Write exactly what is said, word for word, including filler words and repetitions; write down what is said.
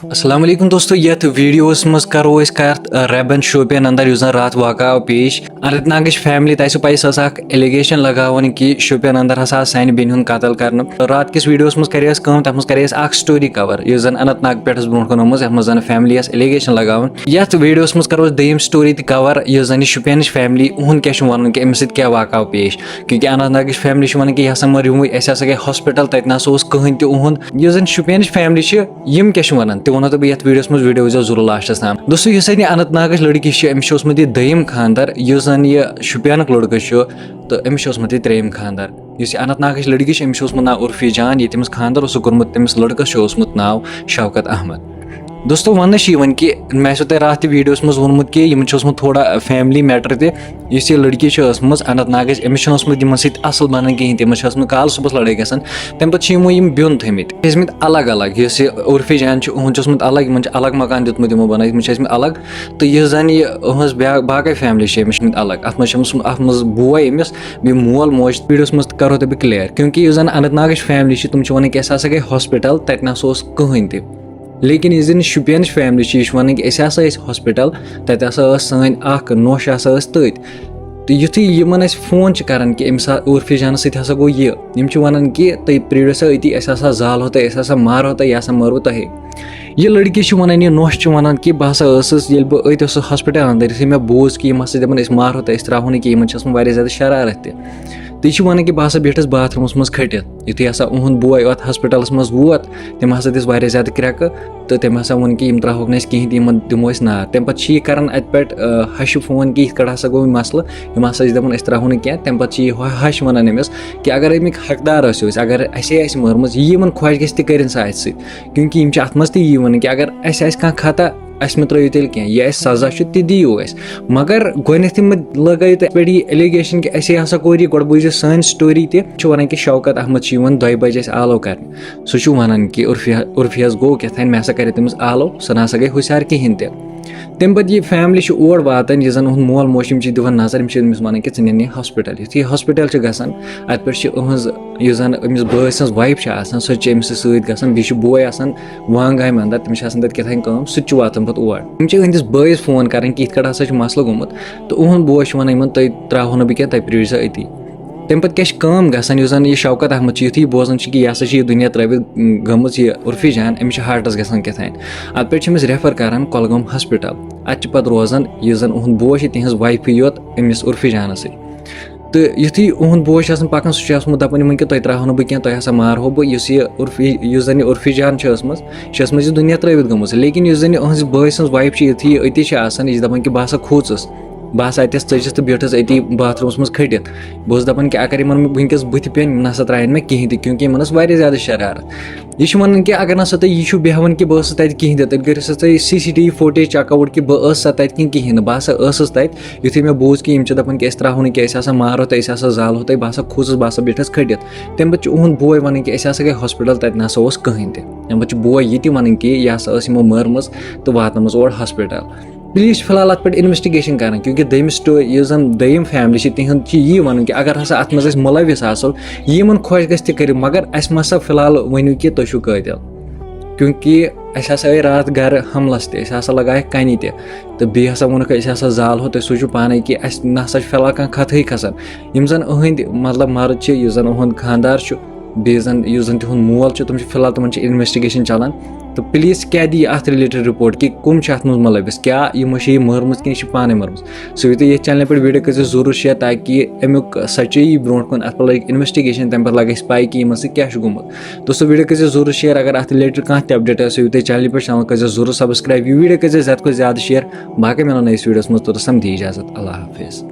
السلام علیکم دوستو، یتھ ویڈیوس منٛز کرو أسۍ کتھ، آ، ریبن شوپین اندر یُس زن راتھ واقعہ آو پیش۔ اننت ناگٕچ فیملی، تۄہہِ چھو پَیی، سۄ ٲس اکھ allegation لگاوان کہِ شوپین اندر ہسا آو سانہِ بیٚنہِ ہُنٛد قتل کرنہٕ۔ راتھ کِس ویڈیوس منٛز کرے اَسہِ کٲم، تتھ منٛز کرے اَسہِ اکھ story cover یُس زن اننت ناگ پٮ۪ٹھ ٲس برونٛٹھ کُن آمٕژ، یتھ منٛز زن فیملی ٲس allegation لگاوان۔ یتھ ویڈیوس منٛز کرو أسۍ دوٚیِم story تہِ cover یُس زن یہِ شوپینٕچ فیملی، اُہُنٛد کیٛاہ چھُ ونُن کہِ أمِس سۭتۍ کیٛاہ واقعہ آو پیش، کیونکہ اننت ناگٕچ فیملی چھِ ونان کہِ یہِ ہسا مٔر یِموٕے، اَسہِ ہسا گٔے ہاسپٹل، تتہِ نہ سا اوس کٕہٕنۍ تہِ اُہُنٛد۔ یُس زن شوپینٕچ فیملی چھِ، یِم کیٛاہ چھِ ونان تہِ ونو تۄہہِ بہٕ یتھ ویڈیوس منٛز، ویڈیو وٕچھزیو ضروٗر لاسٹس تام۔ دوستو، یُس زن یہِ اننت ناگٕچ لڑکی چھِ، أمِس چھُ اوسمُت یہِ دوٚیِم خانٛدر، یُس زن یہِ شوپینُک لڑکہٕ چھُ تہٕ أمِس چھُ اوسمُت یہِ ترٛیٚیِم خانٛدر۔ یُس یہِ اننت ناگٕچ لڑکی چھِ، أمِس چھُ اوسمُت ناو عرفی جان، ییٚتہِ أمِس خانٛدر اوسُکھ کوٚرمُت، تٔمِس لڑکس چھُ اوسمُت ناو شوکت احمد۔ دوستو، وننہٕ چھِ یِوان کہِ مےٚ آسیو تۄہہِ راتھ تہِ ویڈیوس منٛز ووٚنمُت کہِ یِمن چھُ اوسمُت تھوڑا family matter تہِ۔ یُس یہِ لڑکی چھِ ٲسمٕژ اننت ناگٕچ، أمِس چھُنہٕ اوسمُت یِمن سۭتۍ اصل بنان کِہینۍ تہِ، أمِس چھِ ٲسمٕژ کالہٕ صُبحس لڑٲے گژھان، تمہِ پتہٕ چھِ یِمو یِم بیوٚن تھٲمٕتۍ، ٲسمٕتۍ الگ الگ۔ یُس یہِ عرفی جان چھُ، اُہُنٛد چھُ اوسمُت الگ، یِمن چھُ الگ مکان دیُتمُت یِمو بنٲوِتھ، یِمن چھِ ٲسمٕتۍ الگ۔ تہٕ یُس زن یہِ أہٕنٛز بیٛاکھ، باقٕے فیملی چھِ، أمِس چھِ ٲسمٕتۍ الگ۔ اتھ منٛز چھِ أمِس، اتھ منٛز بوے أمِس، بیٚیہِ مول موج، ویڈیوس منٛز کرو تۄہہِ بہٕ clear، کیونکہ یُس زن اننت ناگٕچ فیملی چھِ، تِم چھِ ونان کہِ أسۍ ہسا گٔے ہاسپٹل، تتہِ نہ سا اوس کٕہٕنۍ تہِ۔ لیکن یُس زن یہِ شُپینٕچ فیملی چھِ، یہِ چھِ ونان کہِ أسۍ ہسا ٲسۍ ہاسپٹل، تتہِ ہسا ٲس سٲنۍ اکھ نوش ہسا ٲس تٔتۍ۔ تہٕ یُتھُے یِمن أسۍ فون چھِ کران کہِ أمِس ہا-، عرفی جانس سۭتۍ ہسا گوٚو یہِ، یِم چھِ ونان کہِ تُہۍ پرٛٲرِو سا أتی، أسۍ ہسا زالہو تۄہہِ، أسۍ ہسا مارہو تۄہہِ، یہِ ہسا مٲروٕ تۄہے۔ یہِ لڑکی چھِ ونان، یہِ نوش چھِ ونان کہِ بہٕ ہسا ٲسٕس، ییٚلہِ بہٕ أتۍ اوسُس ہاسپٹل اندر، یُتھُے مےٚ بوٗز کہِ یِم ہسا دپان أسۍ مارہو تۄہہِ، أسۍ ترٛاوہو نہٕ کینٛہہ، یِمن چھِ ٲسمٕژ واریاہ زیادٕ شرارت تہِ۔ تہٕ یہِ چھِ ونان کہِ بہٕ ہسا بیٖٹھٕس باتھ روٗمس منٛز کھٔٹِتھ۔ یُتھُے ہسا اُہُنٛد بوے اتھ ہاسپٹلس منٛز ووت، تٔمۍ ہسا دِژ واریاہ زیادٕ کرٛٮ۪کہٕ تہٕ تٔمۍ ہسا ووٚن کہِ یِم ترٛاوہوکھ نہٕ أسۍ کِہینۍ تہِ، یِمن دِمو أسۍ نار۔ تَمہِ پتہٕ چھِ یہِ کران اتہِ پٮ۪ٹھ، آ، ہشہِ فون کہِ یِتھ کٲٹھۍ ہسا گوٚو یہِ مسلہٕ، یِم ہسا ٲسۍ دپان أسۍ ترٛاوہو نہٕ کینٛہہ۔ تَمہِ پتہٕ چھِ یہِ ہۄ-، ہش ونان أمِس کہِ اگر اَمِکۍ حقدار ٲسِو أسۍ، اگر اَسے آسہِ مٲرمٕژ، یہِ یِمن خۄش گژھِ تہِ کٔرِن سا اَسہِ سۭتۍ، کیونکہ یِم چھِ اتھ منٛز تہِ یی ونان کہِ اگر اَسہِ آسہِ کانٛہہ خطا، اَسہِ مہ ترٲیِو تیٚلہِ کینٛہہ، یہِ اَسہِ سزا چھُ تہِ دِیِو اَسہِ۔ مگر گۄڈٕنٮ۪تھٕے مہ لگٲیِو تُہۍ اَتھ پٮ۪ٹھ یہِ allegation کہِ اَسے ہسا کوٚر یہِ، گۄڈٕ بوٗزِو سٲنۍ story تہِ۔ چھِ ونان کہِ شوکت احمد چھُ یِوان دۄیہِ بجہِ اَسہِ آلو کرنہِ، سُہ چھُ ونان کہِ عرفی، عرفیس گوٚو کیٛاہ تام، مےٚ ہسا کرِ تٔمِس آلو، سۄ نہ ہسا گٔے ہُشیار کِہینۍ تہِ۔ تَمہِ پتہٕ یہِ فیملی چھِ اور واتان، یُس زن اُہُنٛد مول موج، یِم چھِ دِوان نظر، یِم چھِ أمِس ونان کہِ ژٕ نِن یہِ ہاسپٹل۔ یُتھُے یہِ ہاسپٹل چھِ گژھان، اتہِ پٮ۪ٹھ چھِ أہٕنٛز، یُس زن أمِس بٲے سٕنٛز wife چھِ آسان، سۄ تہِ چھِ أمِس سۭتۍ گژھان، بیٚیہِ چھُ بوے آسان وانٛگامہِ اندر، تٔمِس چھِ آسان تَتہِ کیٛاہ تام کٲم، سُہ تہِ چھُ واتان پَتہٕ اور۔ تِم چھِ أہٕنٛدِس بٲیِس فون کران کہِ یِتھ کٲٹھۍ ہسا چھُ مسلہٕ گوٚمُت، تہٕ اُہُنٛد بوے چھُ وَنان یِمن، "تُہۍ ترٛاوہو نہٕ بہٕ کینٛہہ، تُہۍ پرٛٲرِو سا أتی۔" تَمہِ پَتہٕ کیٛاہ چھِ کٲم گژھان، یُس زَن یہِ شوکت احمد چھُ، یُتھُے یہِ بوزان چھُ کہِ یہِ ہسا چھِ یہِ دُنیا ترٛٲوِتھ گٔمٕژ یہِ عرفی جان، أمِس چھِ ہارٹَس گژھان کیٛاہ تام، اَتھ پٮ۪ٹھ چھِ أمِس refer کران کۄلگوم ہاسپِٹل۔ اَتہِ چھِ پَتہٕ روزان یُس زَن اُہُنٛد بوے چھُ، تِہِنٛز wife یوت أمِس عرفی جانَس سۭتۍ۔ تہٕ یُتھُے اُہُنٛد بوے چھُ آسان پَکان، سُہ چھُ اوسمُت دَپان یِمَن کہِ تۄہہِ ترٛاوہو نہٕ بہٕ کینٛہہ، تۄہہِ ہسا مارہو بہٕ، یُس یہِ عرفی، یُس زَن یہِ عرفی جان چھِ ٲسمٕژ، یہِ چھِ ٲسمٕژ یہِ دُنیا ترٛٲوِتھ گٔمٕژ۔ لیکن یُس زَن یہِ أہٕنٛزِ بٲے سٕنٛز wife چھِ، یُتھُے یہِ أتی چھِ آسان، یہِ چھِ دَپان کہِ بہٕ ہسا کھوٗژٕس، بہٕ ہسا اَتٮ۪س ژٔجِس تہٕ بیٖٹھٕس أتی باتھ روٗمَس منٛز کھٔٹِتھ۔ بہٕ اوسُس دَپان کہِ اگر یِمَن وٕنۍکٮ۪س بٕتھِ پٮ۪ن، یِم نہ سا ترٛاوَن مےٚ کِہیٖنۍ تہِ، کیونکہ یِمَن ٲس واریاہ زیادٕ شرارت۔ یہِ چھُ وَنان کہِ اگر نہ سا تُہۍ یہِ چھُو بیٚہوان کہِ بہٕ ٲسٕس تَتہِ کِہیٖنۍ تہِ، تیٚلہِ کٔرِو سا تُہۍ CCTV footage check out کہِ بہٕ ٲسٕس سا تَتہِ کِنہٕ کِہیٖنۍ نہٕ، بہٕ ہسا ٲسٕس تَتہِ۔ یُتھُے مےٚ بوٗز کہِ یِم چھِ دَپان کہِ أسۍ ترٛاوہو نہٕ کینٛہہ، أسۍ ہسا مارو تۄہہِ، أسۍ ہسا زالہو تۄہہِ، بہٕ ہسا کھوٗژُس، بہٕ ہسا بیٖٹھٕس کھٔٹِتھ۔ تَمہِ پَتہٕ چھُ اُہُنٛد بوے وَنان کہِ أسۍ ہسا گٔے ہاسپِٹل، تَتہِ نہ سا اوس کٕہٕنۍ تہِ۔ تَمہِ پَتہٕ چھُ بوے یہِ تہِ وَنان کہِ یہِ ہسا ٲس یِمو مٲرمٕژ تہٕ واتنٲومٕژ اور ہاسپِٹل۔ پُلیٖس چھِ فی الحال اَتھ پٮ۪ٹھ investigation کران، کیونکہ دوٚیمِس story، یُس زَن دوٚیِم فیملی چھِ، تِہُنٛد چھِ یی وَنُن کہِ اگر ہسا اَتھ منٛز أسۍ مُلوِث آسو، یہِ یِمَن خۄش گژھِ تہِ کٔرِو، مگر اَسہِ مہ سا فی الحال ؤنِو کہِ تُہۍ چھِو قٲتِل، کیونکہ اَسہِ ہسا آے راتھ گرٕ حملَس تہِ، أسۍ ہسا لگایَکھ کَنہِ تہِ۔ تہٕ بیٚیہِ ہسا ووٚنُکھ أسۍ ہسا زالہو، تُہۍ سوٗنٛچِو پانَے کہِ اَسہِ نہ سا چھُ فی الحال کانٛہہ خطہٕے کھسان۔ یِم زَن أہٕنٛدۍ مطلب مرد چھِ، یُس زَن أہُنٛد خانٛدار چھُ، بیٚیہِ زَن یُس زَن تِہُنٛد مول چھُ، تِم چھِ فی الحال، تِمَن چھِ investigation چلان۔ تہٕ پُلیٖس کیٛاہ دِیہِ اَتھ related report کہِ کٕم چھِ اَتھ منٛز مُلوِث، کیٛاہ یِمو چھِ یہِ مٲرمٕژ کِنہٕ یہِ چھِ پانَے مٲرمٕژ؟ سُہ یہِ تُہۍ ییٚتھۍ channel پٮ۪ٹھ video کٔرۍزیو ضروٗر share، تاکہِ اَمیُک سچٲیی برونٛٹھ کُن اَتھ پٮ۪ٹھ لَگہِ investigation، تَمہِ پَتہٕ لَگہِ اَسہِ پَے کہِ یِمَن سۭتۍ کیٛاہ چھُ گوٚمُت۔ دوستو، video کٔرۍزیو ضروٗر share، اگر اَتھ related کانٛہہ تہِ update آسہِ، سُہ یہِ تُہۍ channel پٮ۪ٹھ channel کٔرۍزیو ضروٗر subscribe، یہِ video کٔرۍزیو زیادٕ کھۄتہٕ زیادٕ share۔ باقٕے مِلو نٔیِس videoس منٛز، توٚتَس تام دِیِو اِجازت، اللہ حافظ۔